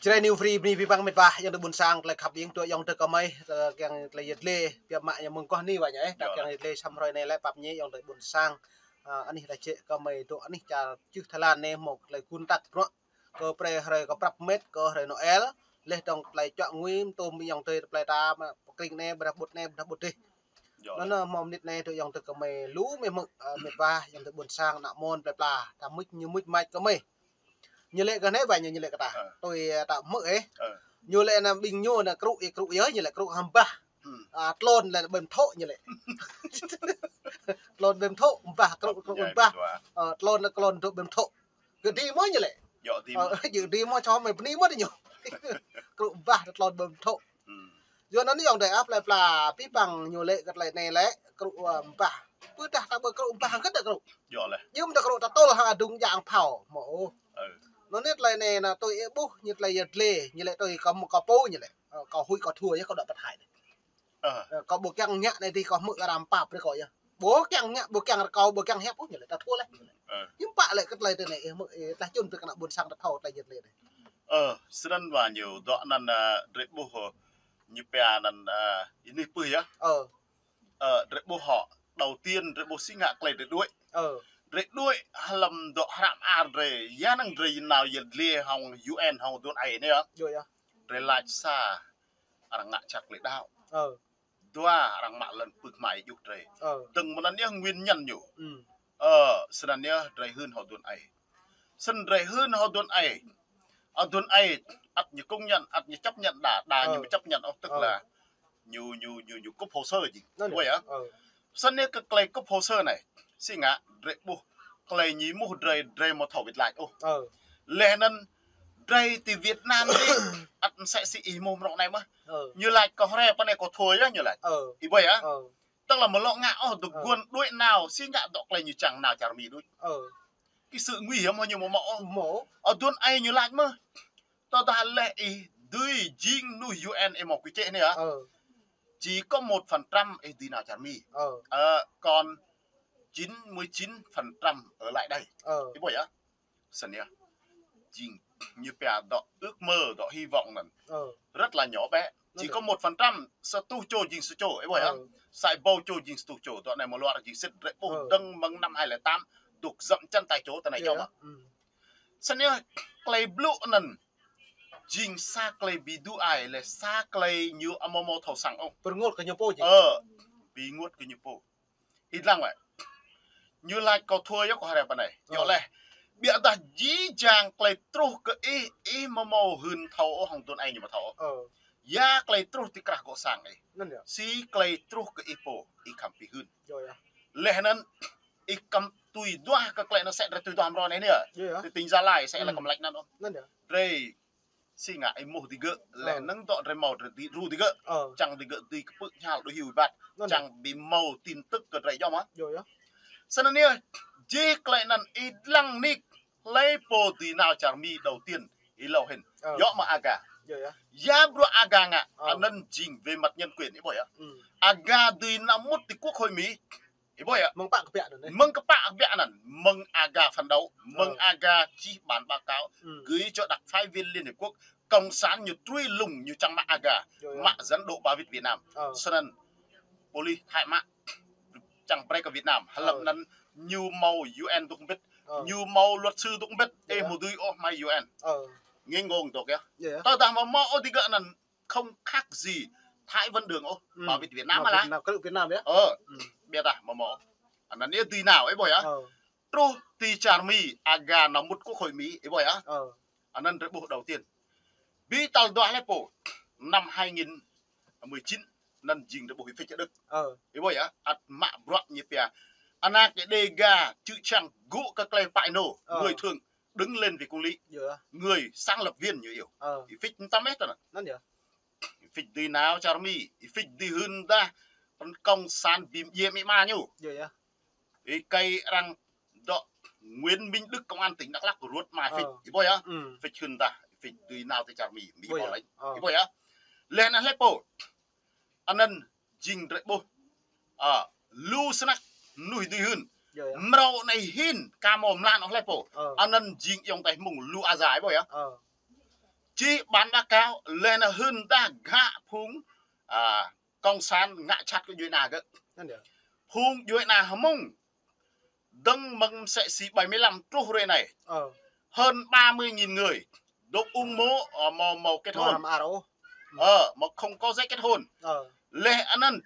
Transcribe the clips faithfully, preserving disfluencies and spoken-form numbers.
Jrai New Free bơni abih bang mĕt wa, ayŏng adơi ƀuôn sang, tơlơi khăp ƀing tui ayŏng adơi kơmơi, tơ kiăng tơlơi yơh dlê, biă mă ñu mơ̆ng kơh anai wa ñu, ơ, tơ kiăng yơh dlê samơ̆ hrơi anai lĕ pap ñe ayŏng adơi ƀuôn sang. Ơ, anih đa jĕ kơmơi dŏ anih čar čưh Thái Lan anai hmâo tơlơi gun tăk bruă. Kơ pre hrơi kơ prăp mĕt, kơ hrơi Noel, leh dong tơlơi čuă ngui, tôm ayŏng adơi plei ta mă pơkring anai, ƀrah ƀut anai, ƀrah ƀut dih. Anŭn hmâo mơnit anai tui ayŏng adơi kơmơi lu mơ̆ hmư̆, ơ, mĕt wa, ayŏng adơi ƀuôn sang, ană mơ̆n plei pla, ta mŭt ñu mŭt mač kơmơi. Ñu lĕ kơ anai wa ñu, ñu lĕ kơ ta. Ơ. Tui, ơ, ta hmư̆ ĕh. Ơ. Ñu lĕ anăm ƀing ñu anăm krŭ ih krŭ yơh, ñu lĕ krŭ hăm bah. Hmm. Ơ, tlôn lĕ ƀem thŏ ñu lĕ. Tlôn ƀem thŏ, bah krŭ, krŭ ƀem bah. Ơ, tlôn lĕ tlôn dŏ ƀem thŏ. Kơ dih mơ̆ ñu lĕ. Yơh dih mơ̆. Ơ, yơh dih mơ̆, čô mơi bơni mơ̆ dih ñu. Krŭ bah tlôn ƀem thŏ. Hmm. Yua anŭn ayŏng adơi ăp plei pla, abih bang ñu lĕ kơ tơlơi anai lĕ, krŭ, ơ, bah. Pơdah ta ƀu krŭ bah hăng kơ ta krŭ. Yơh lĕ. Yơh mơ̆ ta krŭ ta tơl hăng adŭng yang phao. Mơ̆ ôh. Ơ. Anŭn anai tơlơi anai anăm tui ih ƀuh, ñu tơlơi yơh dlê, ñu lĕ tui kơ mơ̆ kơ pô ñu lĕ. Ơ, kâo huĭ kâo thua yơh kâo dŏ pơthai anai. Ơ. Ơ, kâo ƀu kiăng ngă anai dih kâo hmư̆ arăng pap brơi kâo yơh. Ƀu kiăng ngă, ƀu kiăng rơkâo, ƀu kiăng hiăp ôh ñu lĕ, ta thua leh. Ơ. Hiư̆m pă lĕ kơ tơlơi tơ anai, ih hmư̆, ih tlah čun brơi kơ ană ƀuôn sang ta thâo tơlơi yơh dlê anai. Ơ, snăn wa ñu dŏ anăn, ơ, drơi ƀuh, ơ, ñu pia anăn, ơ, anih pưh yơh. Ơ. Ơ, drơi ƀuh hŏ, đầu tiên drơi ƀuh si ngă tơlơi drơi đuaĭ. Ơ. Drơi đuaĭ hlăm dŏ hră mơar drơi, ya năng drơi nao yơh dlê hŏng U N hŏng dôn ai anai yơh. Yơh, yơh. Drơi lač sa, arăng ngă čăk lĕ đao. Ơ. Dua arăng mă lŏn pưk mai juh drơi. Ơ. Dơ̆ng mơ̆ng anăn yơh nguyên nhân ñu. Ừ. Ơ, snăn yơh drơi hưn hŏ dôn ai. Snăn drơi hưn hŏ dôn ai. Ơ, dôn ai, ăt ñu công nhận, ăt ñu chấp nhận đa, đa ñu ơ, chấp nhận ôh, tức ơ, là ñu, ñu, ñu, ñu cúp hồ sơ jing. Anŭn yơh. Ơ. Snăn yơh kơ tơlơi cúp hồ sơ anai. Si ngă, drơi ƀuh, tơlơi ñu ƀuh drơi, drơi mơ̆ thâo wĭt lač ôh. Ơ. Leh anăn, drơi ti Việt Nam dih, ăt msĕ si ih mơ̆ mrŏ anai mơ̆. Ơ. Ñu lač kơ hrơi pơ anai kâo thua yơh ñu lač. Ơ. Ih ƀuh yơh. Ơ. Tức là mơ̆ lŏ ngă ôh dŏ ơ, guôn đuaĭ nao, si ngă dŏ tơlơi ñu čang nao čar Mi đôč. Ơ. Cái sự nguy hiểm hŏ ñu mơ̆ mơ̆ ôh. Mơ̆. Ơ, dôn ai ñu lač mơ̆. Tơdah leh ih dưi jing mơnuih U N ih mơ̆ quy chế anai yơh. Ơ. Chỉ có một phần trăm ih dưi nao čar Mi. Ơ. Ơ, còn chín mươi chín phần trăm ở lại đây. Ơ. Ih ƀuh yơh. Snăn yơh. Jing ñu pia dŏ ước mơ, dŏ hy vọng anăn. Ơ. Rất là nhỏ bé. Chỉ có một phần trăm, sa tuh čô jing sa čô, ih ƀuh yơh. Ơ. Sa êbâo čô jing sa tuh čô, dŏ anai mơ̆ luar jing sĭt drơi ƀuh ơ, dơ̆ng mơ̆ng năm hai lẻ tám, dŏ dậm chân tại chỗ tơ anai yơh, yơh mơ̆. Ừ. Snăn yơh, tơlơi blŭ anăn, jing sa tơlơi bi dŏ ai lĕ sa tơlơi ñu amâo mâo thâo săng ôh. Pơrơngot kơ ñu pô jing. Ơ, bi ngot kơ ñu pô. Ih lăng wơ̆t. Ñu lač kâo thua yơh kơ hrơi pơ anai. Yơh ơ, leh. Biă dah jih jang tơlơi truh kơ ih, ih mơ̆ mâo hưn thâo ôh hŏng dôn ai ñu mơ̆ thâo ôh. Ơ. Ya tơlơi truh ti krah gŏ sang ih. Anŭn yơh. Si tơlơi truh kơ ih pô, ih khăm pi hưn. Yơh, yơh. Leh anăn, ih kăm tui duah kơ tơlơi anăn sĕ drơi tui duah mrâo anai anai yơh. Yơh, yơh. Ti tỉnh Gia Lai sĕ lĕ kăm lač anăn ôh. Anŭn yơh. Drơi si ngă ih mŭt digơ̆, leh anăn dŏ drơi mâo drơi dĭ ru digơ̆. Ơ. Čang digơ̆ dưi kpư̆ ñhal đuaĭ hyu êbat. Anŭn yơh. Čang bi mâo tin tức kơ drơi yơh mơ̆. Yơh, yơh. Snăn anai, jih tơlơi anăn ih lăng nik, hlơi pô dưi nao čar Mi đầu tiên, ih lâo hĭn. Ơ. Yơh mơ̆ Aga. Yơh, yơh. Ya bruă Aga ngă, ơ, anăn jing về mặt nhân quyền, ih ƀuh yơh. Ừ. Aga dưi nao mŭt ti Quốc hội Mi, ih ƀuh yơh. Mơ̆ng pă kơ biă anăn, ơ. Mơ̆ng kơ pă kơ biă anăn, mơ̆ng Aga phấn đấu, mơ̆ng ơ, Aga čih bản báo cáo, ừ, gửi cho đặc phái viên Liên Hiệp Quốc, Cộng sản ñu trui lùng ñu čang mă Aga, yơh, yơh, mă dẫn độ ba wĭt Việt Nam. Ơ. Snăn, pôlis Thái mă, čang brơi kơ Việt Nam, hlăm ơ, anăn ñu mâo U N dŏ mbĭt, ơ, ñu mâo luật sư dŏ mbĭt, ih yơh, mơ̆ dưi ôh mai U N. Ơ. Nging ngong dŏ yơh. Yơh, yơh. Tơdah mơ̆ mâo ôh digơ̆ anăn, không khác gì Thái Văn Đường ôh, ừ, ba wĭt Việt Nam mơ̆ lah. Việt Nam, kơ Việt Nam yơh. Ơ, ừ, biă dah mơ̆ mâo. Anăn yơh dưi nao, ih ƀuh yơh. Ơ. Truh ti čar Mi, Aga nao mŭt Quốc hội Mi, ih ƀuh yơh. Ơ. Anăn drơi ƀuh đầu tiên. Bi tal duah leh pô, năm hai nghìn mười chín, anăn jing drơi ƀuh ih Fitch Đưk. Ơ. Ih ƀuh yơh, ăt mă bruă ñu pia. Anak Đêga, chữ Čang gŭ kơ tơlơi pă ênô, ơ, người thượng. Đứng lên vì công lý. Yơh. Người sáng lập viên ñu yơh. Ơ. Ih Fitch mơtam ĕh tơ anăn. Anăn yơh. Ih Fitch dưi nao čar Mi, ih Fitch dưi hưn dah, pơ cộng sản bi mdjiê amĭ ama ñu. Yơh, yơh. Ih kơi arăng dŏ Nguyễn Minh Đức công an tỉnh Đắk Lắk ruăt mai Fitch. Ơ. Ih ƀuh yơh. Ừ. Fitch hưn dah, ih Fitch dưi nao ti čar Mi, Mi ƀuh yơh, bảo lãnh. Ơ. Ih ƀuh yơh. Leh anăn leh pô. Anăn jing drơi ƀuh. Ơ, lu snăk mơnuih dưi hưn. Yơh, yơh. Mrâo anai hĭn, ka mâo mlan ôh leh pô. Ơ. Anăn jing ayŏng adơi mơ̆ng lu Aga ih ƀuh yơh. Ơ. Čih bản báo cáo, laih anŭn hưn ta gah phung, à, cộng sản ngă čăt kơ djuai ania gơ̆. Anŭn yơh. Phung djuai ania Hmông dơ̆ng mơ̆ng mơsĕ si bảy mươi lăm truh hrơi anai. Ờ. Hơn ba mươi nghìn người. Dŏ ung mô, ờ, mâo, mâo kết hôn. Mâo hăm ar ôh. Ờ, mâo không có giấy kết hôn. Ờ. Laih anŭn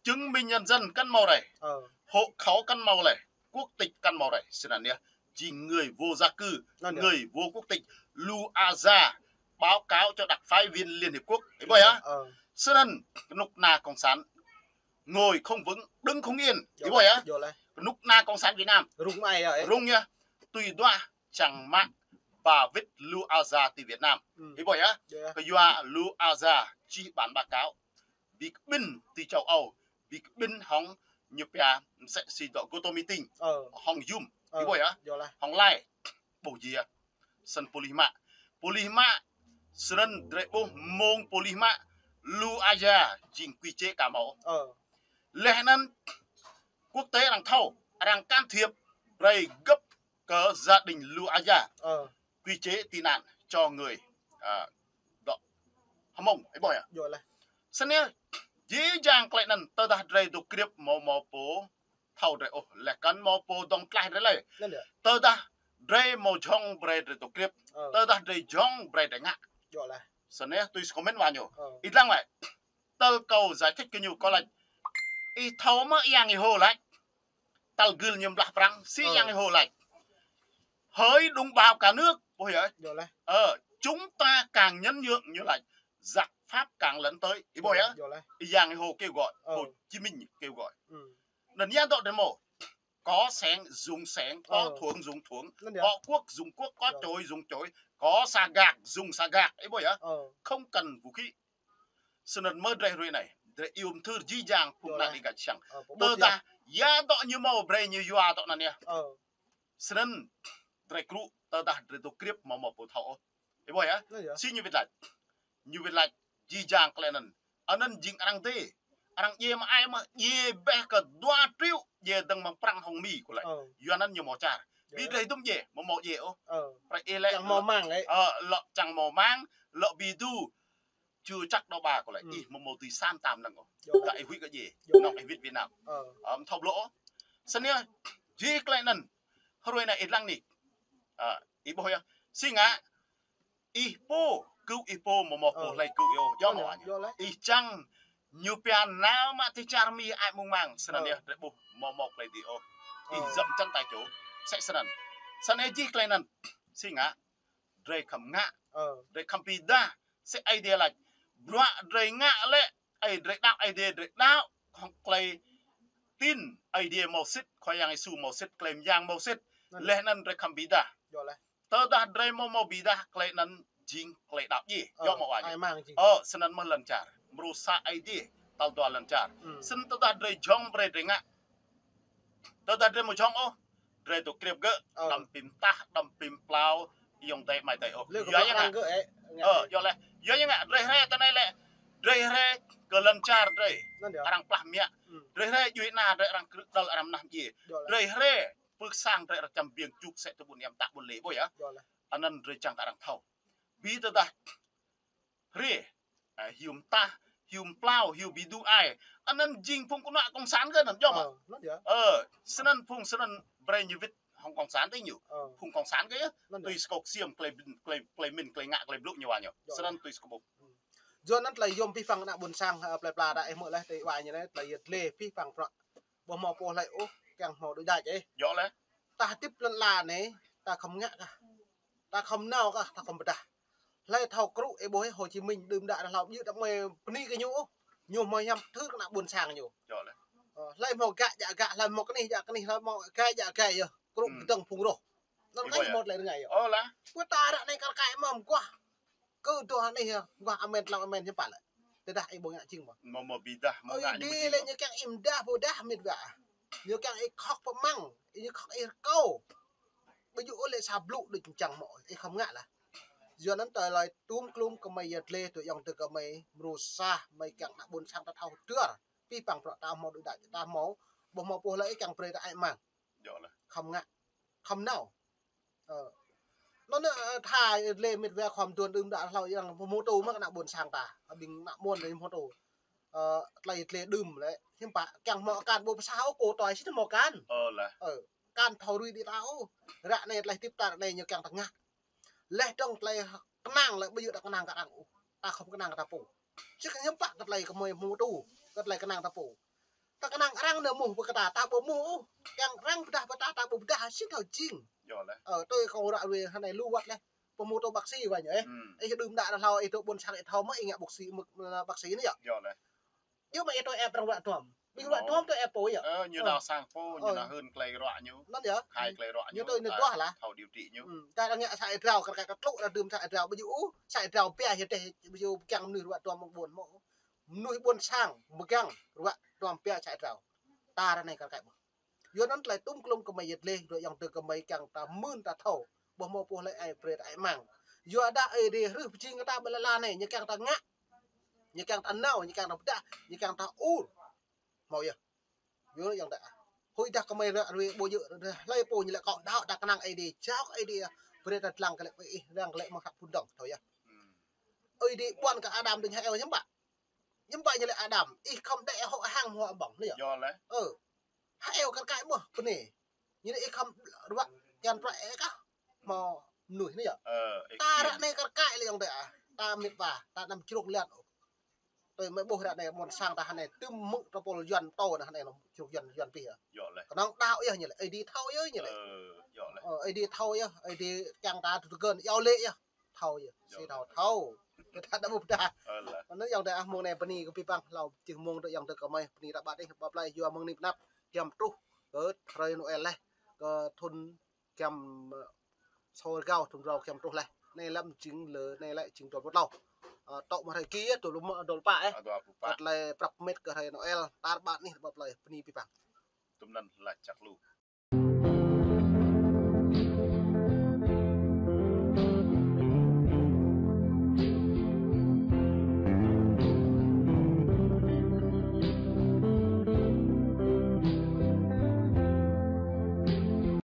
chứng minh nhân dân kăn mâo rai. Ờ. Hộ khẩu kăn mâo rai. Quốc tịch kăn mâo rai. Snăn yơh. Jing người vô gia cư, anŭn yơh, người vô quốc tịch. Lu Aza báo cáo cho đặc phái viên Liên Hiệp Quốc. Ih ƀuh yơh. Ờ. Snăn kơnuk kơna cộng sản ngồi không vững, đứng không yên. Ih ƀuh yơh. Yơh laih. Kơnuk kơna cộng sản Việt Nam. Rŭng mơai yơh, ih. Rŭng yơh. Tui duah čang mă ba wĭt Lu Aza ti Việt Nam. Ừ. Ih ƀuh yơh. Yơh. Kơyua Lu Aza čih bản báo cáo. Bi kƀĭn ti châu Âu. Bi kƀĭn hŏng ñu pia mơsĕ si dŏ GoToMeeting. Ờ. Hŏng Zoom. Ờ. Ih ƀuh yơh. Yơh laih. Hŏng Line. Ƀuh jia. Snăn pôlis mă. Pôlis mă. Snăn drei ƀuh mơ̆ng pôlis mă. Lu Aza jing quy chế cá màu. Ờ. Laih anŭn quốc tế arăng thâo, arăng can thiệp, brei găp kơ gia đình Lu Aza. Ờ. Quy chế tị nạn cho người, à, dŏ Hmông, ih ƀuh yơh. Yơh laih. Snăn yơh, jih jang tơlơi anŭn, tơdah drei dŏ krip mâo, mâo pô thâo drei ôh, laih kăn mâo pô dŏng tlaih drei lĕ. Anŭn yơh. Tơdah drei mâo jhŏng brei drei dŏ krip. Ờ. Tơdah drei jhŏng brei drei ngă. Yơh laih. Snăn yơh, tui si comment wa ñu. Ờ. Ih lăng wai. Tal kâo giải thích kơ ñu kâo laĭ. Ih thâo mơ̆ Yang Yêhô laĭ. Tal gưl ñu blah prăng, si, ờ, Yang Yêhô laĭ. Hỡi đồng bào cả nước, ƀuh yơh. Yơh laih. Ờ, chúng ta càng nhân nhượng, ñu laĭ. Giặc Pháp càng lấn tới, ih ƀuh yơh. Yơh laih. Yang Yêhô kêu gọi, ờ, Hồ Chí Minh kêu gọi. Ừ. Anŭn yơh dŏ drei mâo. Có sẻng, dùng sẻng, có, ờ, thuống, dùng thuống, anŭn yơh, có quốc, dùng quốc, có, yơh, chối, dùng chối, có sa gạc, dùng sa gạc, ih ƀuh yơh. Ờ. Không cần vũ khí. Snăn mơ̆ drei hrơi anai, drei iâu mthưr jih jang phung, yơh, ană đĭ gah čang. Ờ, pơƀut yơh. Tơdah, ya dŏ ñu mâo brei ñu yua dŏ anŭn yơh. Ờ. Snăn drei krŭ, tơdah drei dŏ krip mâo, mâo pô thâo ôh. Ih ƀuh yơh. Anŭn yơh. Si ñu wĭt laĭ. Ñu wĭt laĭ jih jang tơlơi anŭn. Anŭn jing arăng dê. Arăng djiê mơai mơ̆ djiê ƀĕ kơ dua triệu, djiê dơ̆ng mơ̆ng prăng hŏng Mi kâo laĭ. Ờ. Yua anŭn ñu mâo čar. Yơh. Bi drei hơdôm djiê, mâo mâo djiê ôh. Ờ. Prăk ih lĕ čang mâo mang lĕ. Ơ, lŏ čang mâo mang, lŏ bi du. Chưa chắc đâu ba kâo laĭ. Ừ. Ih mâo mâo tui sa mơtam năng ôh. Yơh. Kơ ih huĭ kơ djiê. Yơh. Nŏng ih wĭt Việt Nam. Ờ. Ơ, mthâo blŏ ôh. Snăn yơh, jih tơlơi anŭn. Hrơi anai ih lăng anai. Ơ, ih ƀuh yơh. Si ngă. Ih pô, kơ̆ ih pô, mâo mâo pô, ơ, hlơi kơ̆ ih ôh, yơh mâo, yơh, anŭn. Yơh laih. Ih čang ñu pia nao mă ti čar Mi ai mơ̆ng mang, snăn, ơ, yơh, drei ƀuh mâo mâo tơlơi dih ôh. Ih, ơ, djŏp čăn tai čô. Sĕ snăn. Snăn yơh jih tơlơi anŭn. Si ngă. Drei khŏm ngă. Ơ. Drei khŏm bi dah. Sĕ Aê Diê laĭ. Bruă drei ngă lĕ. Ơi drei đaŏ Aê Diê drei đaŏ. Hŏng tơlơi tin Aê Diê mâo sĭt, Khua Yang Yêsu mâo sĭt, tơlơi mơyang mâo sĭt. Anŭn. Laih anŭn drei khŏm bi dah. Yơh laih. Tơdah drei mâo mâo bi dah, tơlơi anŭn jing tơlơi đaŏ djiê. Ơ, yơh mâo wa ñu. Ai mang jing. Ơ, snăn mơ̆ lŏn čar. Mrô sa Aê Diê, tal dua lŏn čar. Hmm. Snăn tơdah drei jhŏng brei drei ngă. Tơdah drei mâo jhŏng ôh, drei dŏ krip gơ̆, ơ, đăm pim tah, đăm pim plao, ayŏng adơi amai adơi ôh. Lĕ kơ yua yang ngă gơ̆, ơ, ngă. Ơ, yơh laih. Yua yang ngă, drei hrĕ tơ anai lĕ. Drei hrĕ kơ lŏn čar drei. Anŭn yơh. Arăng plah mă. Hmm. Drei hrĕ djuai ania drei arăng krư̆ dăl arăng mơnah djiê. Yơh laih. Drei hrĕ pơ sang drei arăng čăm biêng čuk sĕ tơ ƀuôn Niam ta ƀuôn Lê ƀuh yơh. Yơh laih. Anŭn drei čang ta arăng thâo. Bi tơdah hrĕ. Ơ, hiư̆m tah, hiư̆m plao, hiư̆m bi du ai. Anŭn jing phung kơnuk kơna cộng sản gơ̆ anŭn, yơh mơ̆. Ơ, anŭn yơh. Ơ, snăn phung snăn brei ñu wĭt hŏng cộng sản tơ ñu. Ơ. Phung cộng sản gơ̆ yơh. Anŭn yơh. Tui skok siam tơlơi, tơlơi, tơlơi min, tơlơi ngă, tơlơi blŭ ñu wa ñu. Yơh. Snăn tui skok ƀuh. Hmm. Yua anŭn tơlơi yôm pih păng ană ƀuôn sang, ơ, plei pla đa ih mơ̆ laih tơlơi wa ñu laih, tơlơi yơh tơlơi pih păng prăk. Ƀu mâo pô hlơi ôh, kiăng hmâo đuaĭ đač ih. Yơh laih. Ta hơdip lŏn ala anai, ta khŏm ngă kah. Ta khŏm nao kah, ta khŏm pơdah. Hlơi thâo krŭ, ih ƀuh ih Hồ Chí Minh, đưm đă hlâo ƀiă ta mơi bơni kơ ñu ôh. Ñu mơi hiam thưr kơ ană ƀuôn sang ñu. Yơh laih. Ơ, hlơi mâo gah djă gah, hlơi mâo kơnih djă kơnih, hlơi mâo gai djă gai yơh. Krŭ, hmm, kơdơ̆ng phung roh. Anŭn, yơh, ih mâo tơlơi rơngai yơh. Ơ lah. Pơ ta ră anai kar kaĭ mơ̆ mơguah. Kơ dua anai yơh, mơguah amen, tlam amen hiư̆m pă lĕ. Tơdah ih ƀu ngă jing mơ̆. Mâo, mâo bi dah, mâo, ơ, ngă ñu ƀu jing lĕ mơ̆. Ñu kiăng ih mơdah ƀôdah mĭt wa. Ñu kiăng ih khŏk pơmăng, ñu khŏk ih rơkâo. Ƀu djơ̆ ôh lĕ sa blŭ đôč čang mơ̆, ih khŏm ngă lah. Yua anŭn tơlơi tum klum kơ mơi yơh tơlơi tui ayŏng adơi kơ mơi mrô sa, mơi kiăng ană ƀuôn sang ta thâo hơdơr. Pih păng prăk ta mâo đuaĭ đač, ta mâo, ƀu mâo pô hlơi ih kiăng brei ta ai mang. Yơh laih. Khŏm ngă. Khŏm nao. Ơ. Anŭn, ơ, tha lĕ mĕt wa khom tuan đưm đă hlâo yang pơmôtô mă kơ ană ƀôn sang ta. Ƀing ană ƀôn đơi pơmôtô. Ơ, tơlơi lĕ đưm lĕ. Hiư̆m pă kiăng hmâo akan ƀu pơsao kơ tui sĭt hmâo akan. Ơ, lah. Ơ, akan thâo rui đĭ ta ôh. Ră anai tơlơi hơdip ta ră anai ñu kiăng ta ngă. Leh dong tơlơi kơnang lĕ ƀu djơ̆ ta kơnang kơ arăng ôh. Ta khŏm kơnang kơ ta pô. Sĭt hiư̆m pă kơ tơlơi kơ mơi pơmôtô, kơ tơlơi kơnang ta pô. Ta kơnang arăng nao mŭh pơ kơ ta, ta ƀu mŭh ôh. Kiăng arăng pơdah pơ ta, ta ƀu pơdah, sĭt thâo jing. Yơh lĕ. Ơ, tui kâo ră ruai hơnai lu wơ̆t leh. Pơmôtô bác sĩ wa ñu, ơ. Hmm. Ih đưm đă đă hlâo, ih tơ ƀôn sang ih thâo mơ̆ ih ngă bác sĩ, mơ̆, bác sĩ anai yơh. Yơh lĕ. Yơh mă ih tơ ĕp arăng ruă duăm. Ƀing ruă duăm tơ ĕp pô yơh. Ơ, ñu nao sang pô, ñu nao hưn tơlơi ruă ñu. Anŭn yơh. Hai tơlơi ruă ñu. Ñu tơ ñu duah lah. Thâo điều trị ñu. Hmm. Ta arăng ngă sa ih drao, kar kaĭ ta tlŭ, ta đưm sa ih drao, ƀu djơ̆ ôh, sa ih drao pia yơh teh, ƀu djơ̆ kiăng mơnuih ruă duăm mơ̆ng ƀôn mơ̆. Mơnuih ƀôn sang, mơgang, ruă duăm pia sa ih drao. Ta ră anai kar kaĭ mơ̆. Yua anŭn tơlơi tŭm klŭm kơ mơi yơh lĕ, ruă yang tơ kơ mơi kiăng ta mưn ta thâo. Ƀuh mơ̆ pô lĕ ai pret ai mang. Yua dah ai đê rưh pơjing kơ ta ƀơi lŏn anai, ñu kiăng ta ngă. Ñu kiăng ta nao, ñu kiăng ta pơdah, ñu kiăng ta ur. Hmâo yơh. Yua yang ta. Hơi dah kơ mơi ră ruai ƀu djơ̆, hlơi pô ñu lĕ kâo đaŏ ta kơnang ai đê, jao kơ ai đê, pret ta lăng kơ lĕ pơ ih, lăng kơ lĕ mơ̆ hrăp pun dong, thâo yơh. Ai đê ƀuăn kơ Adam đơi hă eo hiư̆m pă. Hiư̆m pă ñu lĕ Adam, ih khŏm đĕ hŏ hăng hŏ ƀơ̆ng, anai yơh. Yơh lĕ. Ơ. Hă eo kar kaĭ mơ̆, pơ anai. Ñu lĕ ih khŏm ruă, kiăng prai ih kah, hmâo mơnuih anai yơh. Ơ, ih ta kiăng. Ră anai kar kaĭ lĕ yang tơ ah. Ta mĕt wa, ta anăm čruk liat. Tui mơi ƀuh ră anai ƀôn sang ta hơnai, tơm mơ̆ tơpul Yuan tơ anai hơnai, čruk Yuan, Yuan pih yơh. Yơh lĕ. Kơnơ̆ng đaŏ yơh ñu lĕ, ai đê thâo yơh ñu lĕ. Ơ, yơh lĕ. Ơ, ai đê thâo yơh, ai đê kiăng ta tơgơn, yơh lĕ yơh. Thâo yơh, sĭt thâo thâo. Kơ ta đa ƀu pơdah. Ơ, lah. Anŭn yang tơ ah mơ̆ng anai bơni kơ pih păng, hlâo čih mơ̆ng tơ yang tơ kơ mơi, bơni ră ƀă dih, ƀă plơi, yua mơ̆ng anai pơnăp, giăm truh, kơ hrơi Noel leh, kơ thun giăm, ơ, sô rơgao, thun rơgao giăm truh leh. Anai lăm jing lơ, anai lĕ jing dua pluh klâo. Ơ, tŏ mơ̆ hrơi ki, dua pluh, dua pluh pă, ơ. Ơ, dua pluh pă. Kơ tơlơi prăp mĕt kơ hrơi Noel, tar ƀă dih, ƀă plơi, bơni pih păng. Tơm anŭn lah čăk lu.